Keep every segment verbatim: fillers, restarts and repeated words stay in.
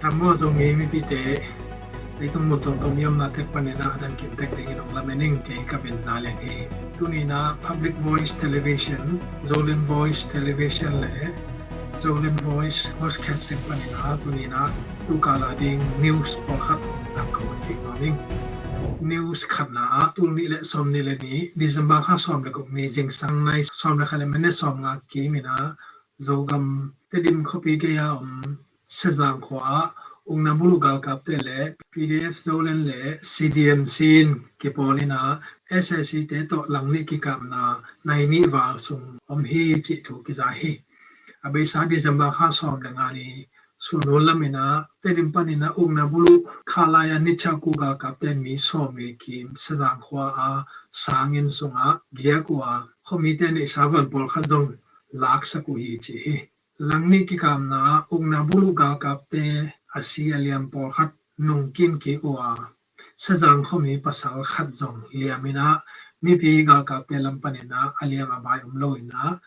Kha maw, Zomi mipite, leitung mun tuamtuam i omna tek panin ah a dang kim tek dingin hong lamen ing. Kei ka min Naleng hi. Tuni-in ah Public Voice Television, Zoland Voice Television le Zoland Voice Broadcasting panin ah tuni-in ah tu kal a ding news pawlkhat hong tangko kik nuam ing. News khatna ah, tul nih le sawmnih le nih, December kha sawm le guk ni, zingsang nai sawm le khat le minute sawmnga kimin ah Zogam Tedim khuapi gei a om Sezang khua ah ukna buluh galkapte le P D F Zoland le C D M C in kipawl in ah S A C te tawh langnih kikapna nai nih val sung om hi cih thu kiza hi. A beisa December kha sawm le nga ni, Sunul lamin ah Tedim panin ah ukna buluh khalai a ni ciang ku galkapte mi sawmli kim Sezang khua a sanginn sungah giak uh a, khuamite neihsa van pawlkhat zong laksak uh hi ci hi. Langnih kikapna ah ukna buluh galkapte a si a liam pawlkhat nungkin kik uh a, Sezang khuami pasal khat zong liam in ah mipi galkapte lam panin ah a liam a bai om lo in ah,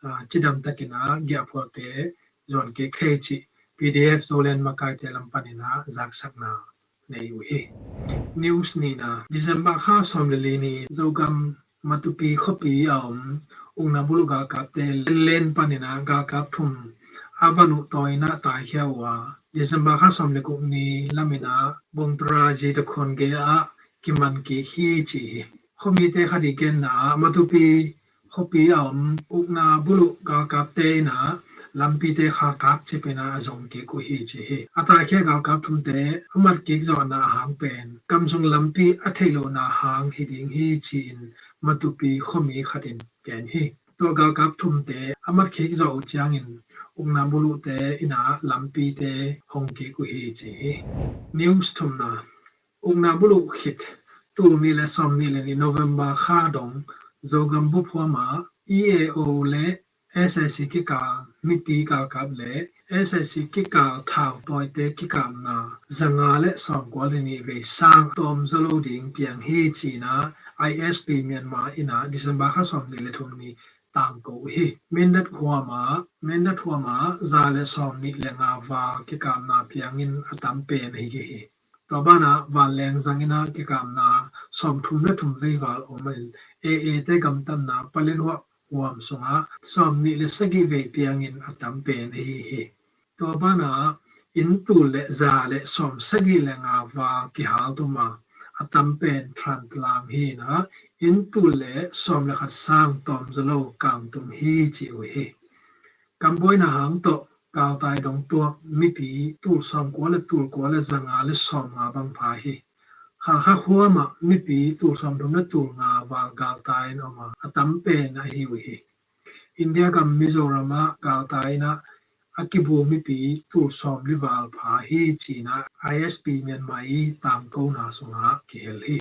aa, cidam takin ah giahphualte zuan kik thei cih P D F Zoland makaite lam panin ah zaksakna nei uh hi. News nihna, December kha sawm le li ni, Zogam Matupi khuapi a om ukna buluh galkapte Lenlen panin ah galkap thum a van uh tawi in ah taikhia uh a, December kha sawm le guk ni lamin ah Bongpra Ji Dakhon gei ah kiman kik hi ci hi. Khuamite khat i genna ah Matupi khuapi a om ukna buluh galkapte in ah lampite kha kak cip in ah a zong kik uh hi ci hi. A taikhia galkap thumte a mat kik zawhna hang pen kam sung lampi a theih lohna hang hi ding hi ci-in Matupi khuami khat in gen hi. Tua galkap thumte a mat kik zawh uh ciangin ukna buluhte in ah lampite hong kik uh hi ci hi. News thumna, ukna buluh khit tul nih le sawmnih le nih November kha dong Zogam buphuam ah E A O le S A C kikal mipi galkap le S A C kikal thau tawite kikapna zanga le sawmkua le nih vei sang tawm zaw lo ding piang hi ci-in ah I S P Myanmar in ah December kha sawmnih le thum ni tangko uh hi. Mindat huam ah, Mindat huam ah za le sawmnih le nga val kikapna piangin a tam pen ahi hi. Tua banah vanleng zang in ah kikapna sawmthum le thum vei val om in, A A te gamtatna Paletwa huam sungah sawmnih le sagih vei piangin a tam pen ahi hi. Tua banah inn tul le za le sawmsagih le nga val kihal tum a, a tam pen Trantlang hi in ah inn tul le sawm le khat sang tawm zaw lo kang tum hi ci uh hi. Kam buaina hang tawh galtai dong tuak mipi tul sawmkua le tul kua le zanga le sawmnga bang pha hi. Khalkha huam ah mipi tul sawmthum le tul nga val galtai in om a, a tam pen ahi uh hi. India gam Mizoram ah galtai in ah a kibu mipi tul sawmli val pha hi ci-in ah I S P Myanmar i tangkona sungah kihel hi.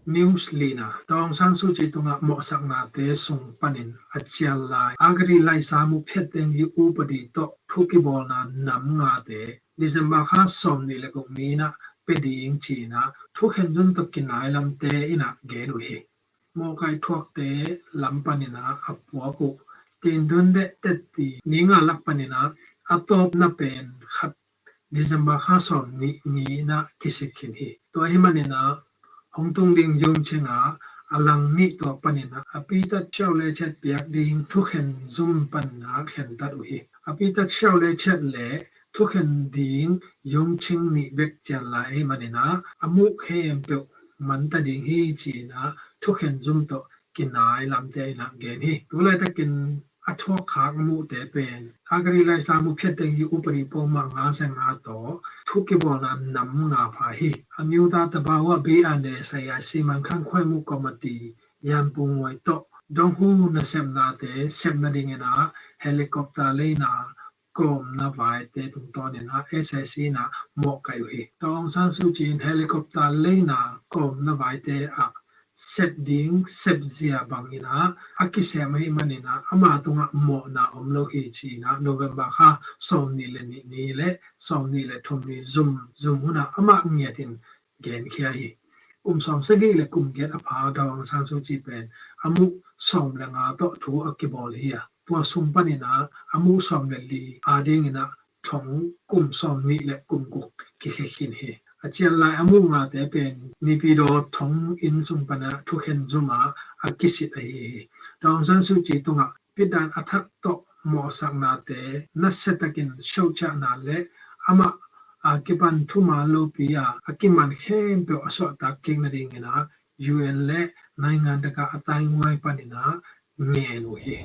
News lina, Daw Aung San Suu Kyi tungah mawhsaknate sung panin a cial lai Agri Laisa Mukpyat Tengyi Upadi tawh thu kibawlna nam ngate December kha sawmnih le guk ni in ah pia ding ci-in ah thukhen zum tawh kinai lamte in ah gen uh hi. Mawhkaih thuakte lam panin ah a puak uh Tin Dun Deh Tetti ni nga lak panin ah a tawpna pen khat December kha sawmnih ni in ah kisik khin hi. Tua ahih manin ah hong tung ding Yungcheng ah a lang nih tuak panin ah a pitat siau le chet piak ding thukhen zum panin ah khentat uh hi. A pitat siau le chet le thukhen ding Yungcheng nih bek cial lai ahih manin ah a muh khempeuh manta ding hi ci-in ah thukhen zum tawh kinai lamte in ah gen hi. Tulaitakin a thuakkhak a muhte pen Agri Laisa Mukpyat Tengyi Upadi pawlmah nga za nga tawh thu kibawlna nam nga pha hi. Amyotha Tabawa Bee and the Sayayi Simankhan Khwaimu Committee Yanpung Wai tawh donghu nasepnate sep nadingin ah helicopter leina kawmna vaite tungtawnin ah S A C in ah mawhkaih uh hi. Daw Aung San Suu Kyi in helicopter leina kawmna vaite ah sep ding sepzia bangin ah a kisem ahih manin ah ama tungah mawhna om lo hi ci-in ah November kha sawmnih le nih ni le sawmnih le thum ni zum zum hun ah amah ngiatin genkhia hi. Kum sawmsagih le kum giat a pha Daw Aung San Suu Kyi pen a muh sawm le nga tawh thu a kibawl hi a, tua sung panin ah a muh sawm le li adingin ah thong kum sawm nih le kum guk kikhia khin hi. A cian lai a muh ngate pen Naypyidaw thong inn sung pana thukhen zumah a kisit ahi hi. Daw Aung San Suu Kyi tungah pitdan a thak tawh mawhsaknate nasia takin shohciahna le amah a kipan thuman lopi a a kiman khempeuh a suahtak kik nadingin ah U N le naingan taka a tainguai panin ah ngen uh hi.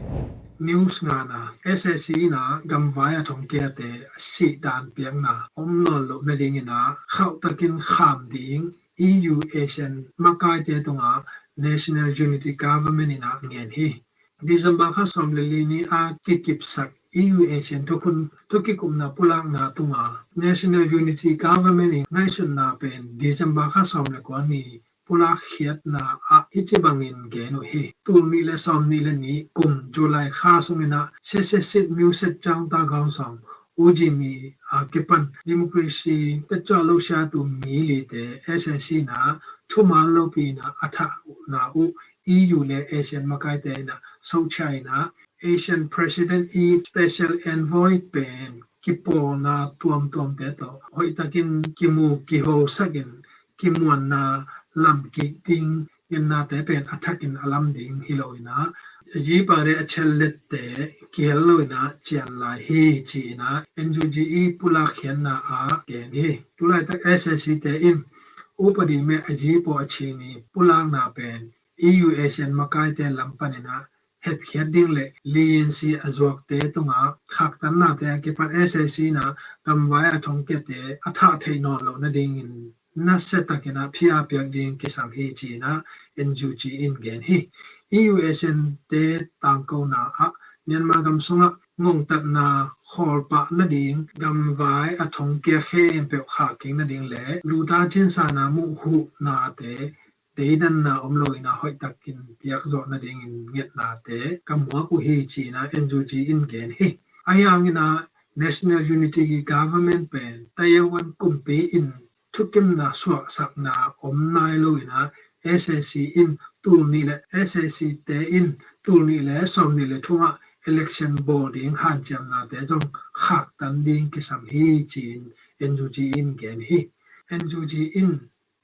News ngana, S A C in ah gamvai a thongkiate a sihdan piakna om nawn loh nadingin ah khauhtakin kham ding E U ASEAN makaite tungah National Unity Government in ah ngen hi. December kha sawm le li ni a kikipsak E U ASEAN thukhun thukikupna pulakna tunga National Unity Government in ngaihsutna pen December kha sawm le kua ni pulak khiatna ah hici bangin gen uh hi. Tul nih le sawm nih le nih kum July kha sungin ah Secessionist Myo Tse Daung Tagong Song, U Gyi Min a kipan democracy tetcuah lo siatu mi lite S A C in ah thuman lopi in ah a thahna uh E U le ASEAN makaite in ah sohcia in ah ASEAN President i Special Envoy pen kipawlna tuamtuamte tawh hoihtakin kimu kihosakin kimuanna lam kik ding gennate pen a thakin a lam ding hi lo in ah a yipate a chelette kihel lo in ah cian lai hi ci in ah N U G i pulak khiatna ah gen hi. Tulaitak S A C te in upadi meh a yipaw a chini pulakna pen E U ASEAN makaite lam panin ah hepkhiat ding le leniency a zuakte tungah khaktannate a kipan S A C in ah gamvai a thongkiate a thah theih nawn loh nadingin nasia takin ah phiat piak ding kisam hi ci in ah N U G in gen hi. E U ASEAN te tangkona ah Myanmar gam sungah ngongtatna khawlpah nading gamvai a thongkia khempeuh khak kik nading le luta cinsana muh huhnate deidanna om lo in ah hoihtakin piak zawh nadingin ngetnate ka muak uh hi ci in ah N U G in gen hi. Ahi hangin ah National Unity Government pen Taiwan kumpi in thukimna suahsakna om nai lo in ah S A C in tul nih le S A C te in tul nih le sawm nih le thumah election bawl ding hanciamnate zong khaktan ding kisam hi ci in N U G in gen hi. N U G in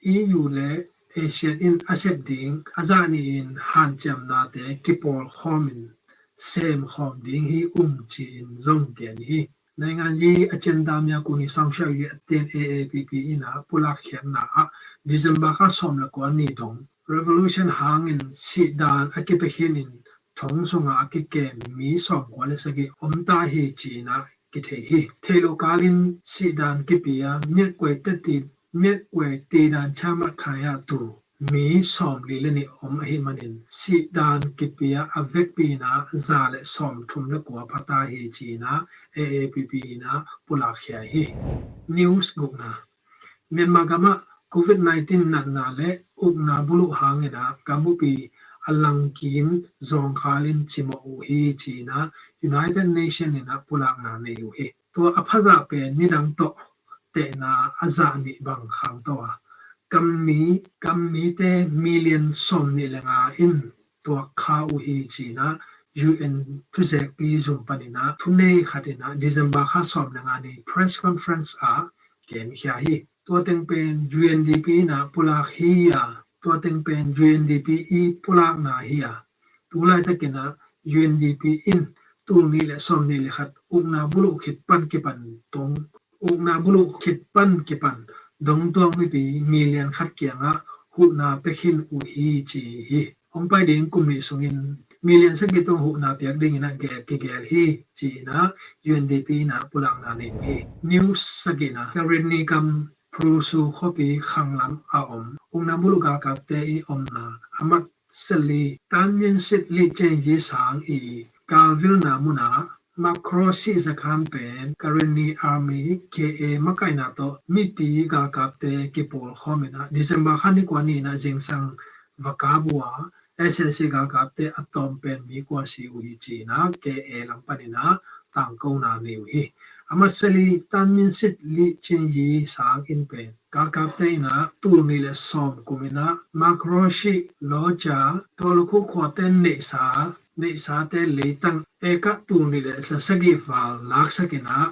E U le ASEAN in a sep ding a zah nih in hanciamnate kipawl khawmin sem khawm ding hi ung ci in zong gen hi. Naingan yi a cian dam ya kuni sawng siau yi a ten A A P P in ah pulak khiatna ah December kha sawm le kua ni dong revolution hangin sihdan a kipia khin in thong sungah a kikem mi sawm kua le sagih om ta hi ci in ah kithei hi. Theih loh kalin sihdan kipia miatkuai teti miatkuai tidan chamat khaya tu mi sawm li le nih om ahi manin sihdan kipia a vekpi in ah za le sawm thum le kua phata hi ci in ah A A P P in ah pulak khia hi. News gukna, Myanmar gamah Covid nineteen natna le ukna buluh hangin ah gam bupi a langkim zawngkhalin cimawh uh hi ci in ah United Nation in ah pulakna nei uh hi. Tua a phazah pen nidang tawh tehna a zah nih bang khangto a gammi gammite million sawm nih le nga in tuak kha uh hi ci in ah U N thuzekpi zum panin ah thunei khat in ah December kha sawm le nga ni press conference ah genkhia hi. Tua teng pen U N D P in ah pulak hi a tua teng pen U N D P i pulakna hi a tulaitakin ah U N D P in tul nih le sawm nih le khat ukna buluh khit pan kipan tong ukna buluh khit pan kipan dongtuang mipi million khat kiangah huhna pekhin uh hi ci hi. Hong pai ding kum nih sungin million sagih tung huhna piak dingin ah gel kigel hi ci in ah U N D P in ah pulakna nei uh hi. News sagihna, Karenni gam Phru Su khuapi khanglam a om ukna buluh galkapte i omna a mat seli Tanmin Sit Li Cen Yi sang i galvilna munah Makro Sih Zakhan pen Karenni Army K A makaihna tawh mipi galkapte kipawl khawm in ah December kha ni kua ni in ah zingsang va kap uh a S A C galkapte a tawm pen mi kua si uh hi ci in ah K A lam panin ah tangkona nei uh hi. A mat seli Tanmin Sit Li Cen Yi sang in pen galkapte in ah tul nih le sawm kum in ah Makro Sih Loja Tolukhu khuate neihsa neihsate leitang eka tul nih le za sagih val laksak in ah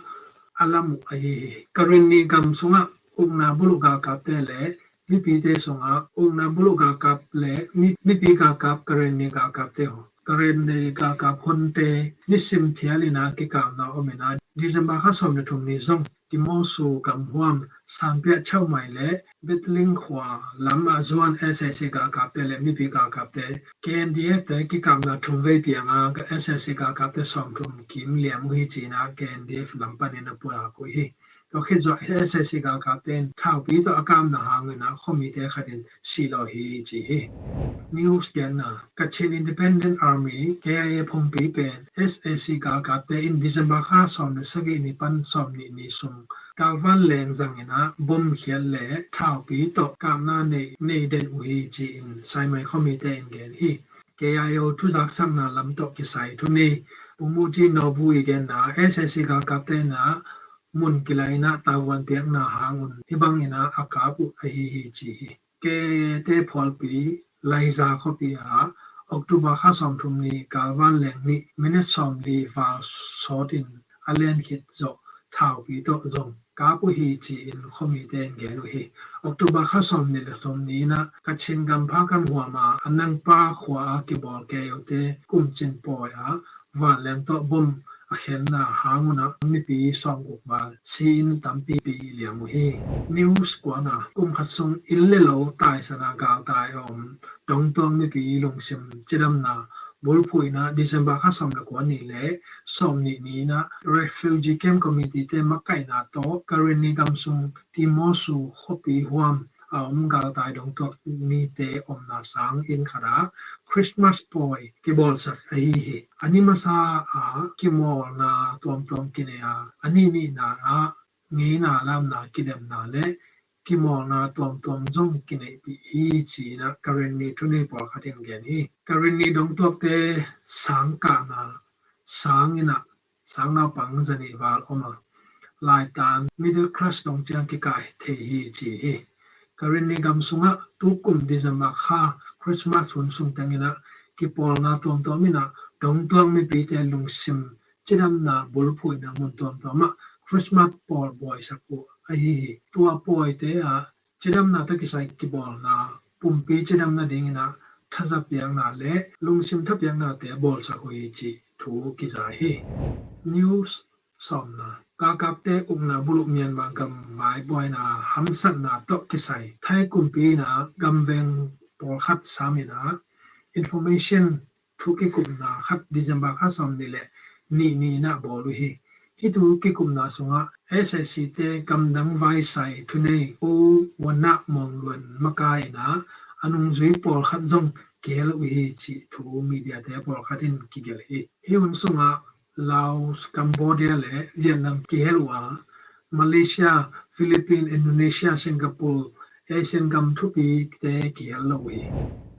a lam uh ahi hi. Karenni gam sungah ukna buluh galkapte le mipite sungah ukna buluh galkap le mi, mipi galkap, Karenni galkapte, Karenni galkap honte nisim thial in a kikapna om in a, December kha sawm le thum ni zong Timosu gamhuam Sanpia Chaumai le Betling khua lam a zuan S A C galkapte le mipi galkapte K N D F te kikapna thum vei piang a, S A C galkapte sawmthum kim liam uh hi ci-in a K N D F lam panin a pulak uh hi. Tua khit zawh S A C galkapte in thaupi tawh a kapna hangin a khuamite khat in si lo hi ci hi. News genna, Kachin Independent Army, K I A phungpi pen S A C galkapte in December kha sawm le sagih ni pan sawm nih ni sung Galvan leng zangin a bom khiat le thaupi tawh kapna nei, nei den uh hi ci-in Saimai khuamite in gen hi. K I O thuzaksakna lam tawh kisai thu nei Pu Muji Nobu i genna, S A C galkapte in a mun kilai in a tavuan piakna hang un hih bangin a a kap uh ahi hi ci hi. K I A te phualpi Laiza khuapi ah October kha sawmthum ni Galvan leng nih minit sawmli val sawt in a len khit zawh thaupi tawh zong kap uh hi ci-in khuamite in gen uh hi. October kha sawmnih le thum ni in a Kachin gam Phakan huam a Anangpa khua a kibawl K I O te kumcin pawi a vanleng tawh bom a khenna hang un a mipi sawmguk val si in tampipi liam uh hi. News kuana, kum khat sung inn le lo taisan a galtai a om dongtuak mipi lungsim cidamna bulphuh in a December kha sawm le kua ni le sawmnih ni in a Refugee Camp Committee te makaihna tawh Karenni gam sung Timosu khuapi huam a om galtai dongtuak mite omna sang inn khat ah Christmas pawi kibawlsak ahi hi. A ni masa ah kimawlna tuamtuam kinei a, a ni nihna ah ngeina lamna kidemna le kimawlna tuamtuam zong kineihpih hi ci-in a Karenni thunei pawlkhat in gen hi. Karenni dongtuakte sang kahna sang in a sang naupang zanih val om a, laitan middle class dong ciang kikah thei hi ci hi. Karenni gam sungah tukum December kha Christmas hun sung teng in a kipawlna tuamtuam in a dongtuak mipite lungsim cidamna bulphuh in a mun tuamtuam ah Christmas pawl bawisak uh ahi hi. Tua pawite ah cidamna tawh kisai kibawlna pumpi cidam nadingin a thazapiakna le lungsim thapiaknate bawlsak uh hi cih thu kiza hi. News sawmna, galkapte ukna buluh Myanmar gam vaipuaina hamsatna tawh kisai Thai kumpi in a gamveng pawlkhat sam in a information thu kikupna khat December kha sawm ni le nih ni in a bawl uh hi. Hih thu kikupna sungah S A C te gamdang vaisai thunei U Wanah Mawng Luan makai in a a nungzui pawlkhat zong kihel uh hi cih thu media te pawlkhat in kigelh hi. Hih hun sungah Laos, Cambodia le Vietnam kihel uh a, Malaysia, Philippines, Indonesia, Singapore, Asian gam thupi te kihel lo uh hi.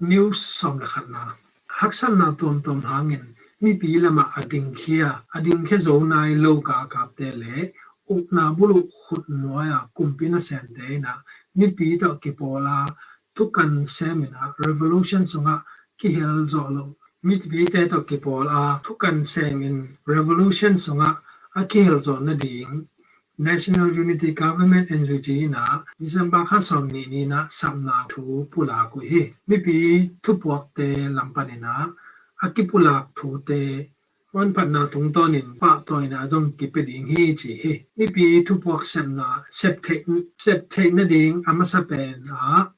News sawm le khatna, haksatna tuamtuam hangin mipi lamah a dingkhia, a dingkhia zo nai lo galkapte le ukna buluh khut nuai a kumpi nasemte in a mipi tawh kipawl a thukan sem in a revolution sungah kihel zawh lo, mipite tawh kipawl a thukan sem in revolution sungah a kihel zawh nading National Unity Government, N U G, in a December kha sawm ni ni in a sapna thu pulak uh hi. Mipi thupuakte lam panin a a kipulak thute manphatna tungtawnin pahtawina zong kipia ding hi ci hi. Mipi thupuak sepna sep theih, sep theih nading a masa pen ah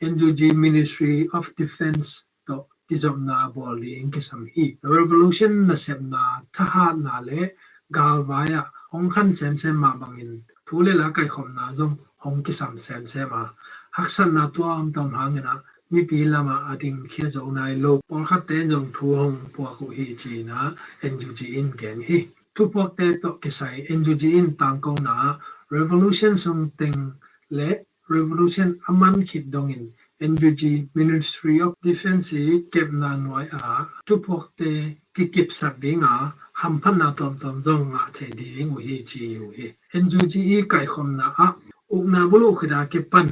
N U G Ministry of Defence tawh kizopna bawl ding kisam hi. Revolution nasepna thahatna le galvai ah hong khan semsem mah bangin thu le la kaikhopna zong hong kisam semsem a, haksatna tuamtuam hangin a mipi lamah a dingkhia zo nai lo pawlkhatte in zong thu hong puak uh hi ci-in a N U G in gen hi. Thupuakte tawh kisai N U G in tangkona revolution sung teng le revolution a man khit dongin N U G Ministry of Defence i kepna nuai a thupuakte kikipsak ding a hamphatna tuamtuam zong ngah thei ding uh hi ci uh hi. N U G i kaikhopna ah ukna buluh khit a kipan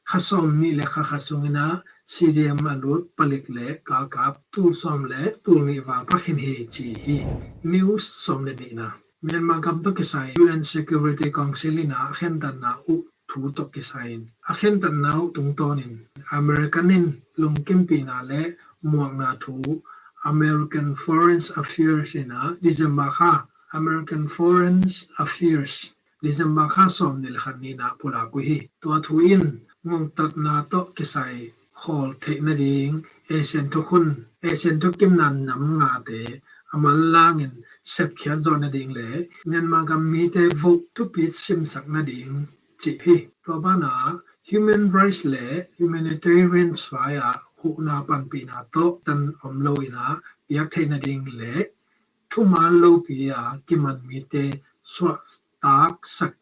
kha sawm nih le kha khat sungin a C D M a lut palik le galkap tul sawm le tul nih val pha khin hi ci hi. News sawm le nihna, Myanmar gam tawh kisai U N Security Council in a khentatna uh thu tawh kisai in a khentatna uh tungtawnin American in lungkimpihna le muakna thu American Foreign Affairs in a December kha, American Foreign Affairs December kha sawm nih le khat ni-in a pulak uh hi. Tua thu in ngongtatna tawh kisai khawl theih nading Asian thukhun, Asian thukimna nam ngate a manlangin sepkhiat zawh nading le Myanmar gam mite vote thupi simsak nading cih hi. Tua banah human rights le humanitarian vai-ah huhna panpihna tawh tan om lo-in a piak theih nading le thuman lopi a kiman mite suahtaksak,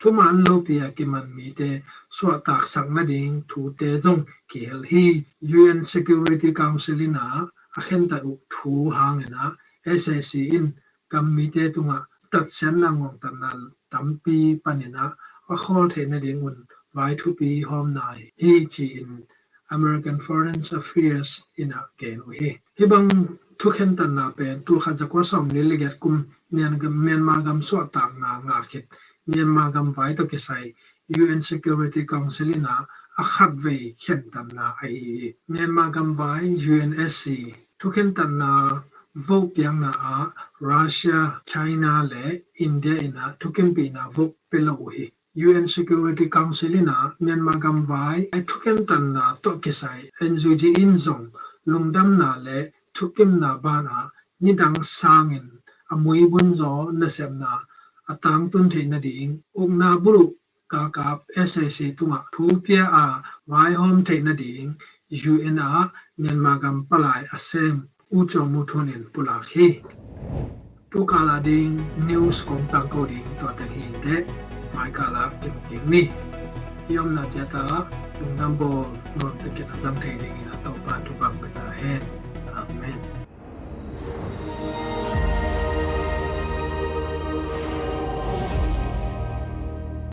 thuman lopi a kiman mite suahtaksak nading thute zong kihel hi. U N Security Council in a a khentat uh thu hangin a S A C in gam mite tungah tatsiatna ngongtatna tampi panin a a khawl theih nadingun vai thupi hawmna hi ci-in American Foreign Affairs in a gen uh hi. Hih bang thukhentatna pen tul khat za kua sawm li le giat kum Myan-, Myanmar gam suahtakna ngah khit Myanmar gam vai tawh kisai U N Security Council in a a khatvei khentatna ahi hi. Myanmar gam vai U N S C thukhentatna vote piakna ah Russia, China le India in a thukimpihna vote pia lo uh hi. U N Security Council in a Myanmar gam vai a thukhentatna tawh kisai N U G in zong lungdamna le thukimna banah nidang sangin a muibun zaw nasepna a tangtun theih nading ukna buluh galkap S A C tungah thu pia a vaihawm theih nading U N ah Myanmar gam palai a sem U Kyaw Moe Tun in pulak hi. Tukal a ding news kong tangko ding tua teng hi inteh, maikal ah kimu kik ni. Hih omna ciat ah lungdam bawl nuam takin a zang thei dingin a Topa thupha pia ta hen.